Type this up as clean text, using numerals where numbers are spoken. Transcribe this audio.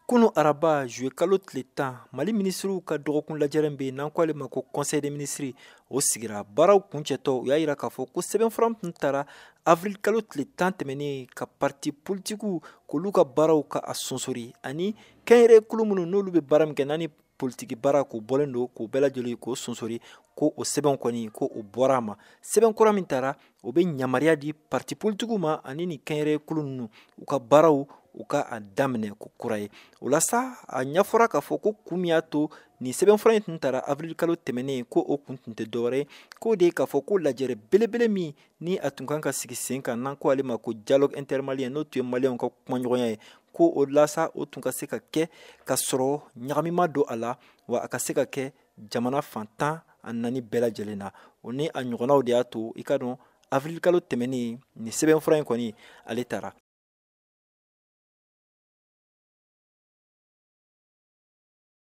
Kunun araba, zuwe kalo tile 10, Mali minisiriw ka dɔgɔkun lajɛrɛ bɛ yen n'an ko ale ma ko conseil des ministres, o sigira. Baaraw kuncɛtɔ, u y'a jira k'a fɔ ko sɛbɛnfura tun tara avril kalo tile 10 tɛmɛnen ka parti politikiw k'olu ka baaraw ka a sonsori, ani kɛnyɛrɛ kulu minnu n'olu bɛ baara min kɛ n'a ni politiki baara k'o bɔlen don, k'o bɛɛ lajɛlen k'o sonsori, ko o sɛbɛn kɔni ko o bɔra a ma. Sɛbɛn kura min tara, o bɛ yamaruya di parti politikiw ma ani nin kɛnyɛrɛ kulu ninnu u ka baaraw u ka a daminɛ ko kura ye. O la sa, a ɲɛfɔra k'a fɔ ko kun min y'a to nin sɛbɛnfura in tun tara avril kalo tɛmɛnen, ko o kun tun tɛ dɔwɛrɛ ye, k'o de ye k'a fɔ ko lajɛrɛ belebele min ni a tun kan ka sigi sen kan n'an ko ale ma ko dialogue intermalien, n'o tun ye maliyɛnw ka kumaɲɔgɔnya ye, ko o la sa o tun ka se ka kɛ ka sɔrɔ ɲagami ma don a la, wa a ka se ka kɛ jamana fan 14 bɛɛ lajɛlen na. O ni a ɲɔgɔnnaw de y'a to i ka dɔn avril kalo tɛmɛnen nin sɛbɛnfura in kɔni ale tara.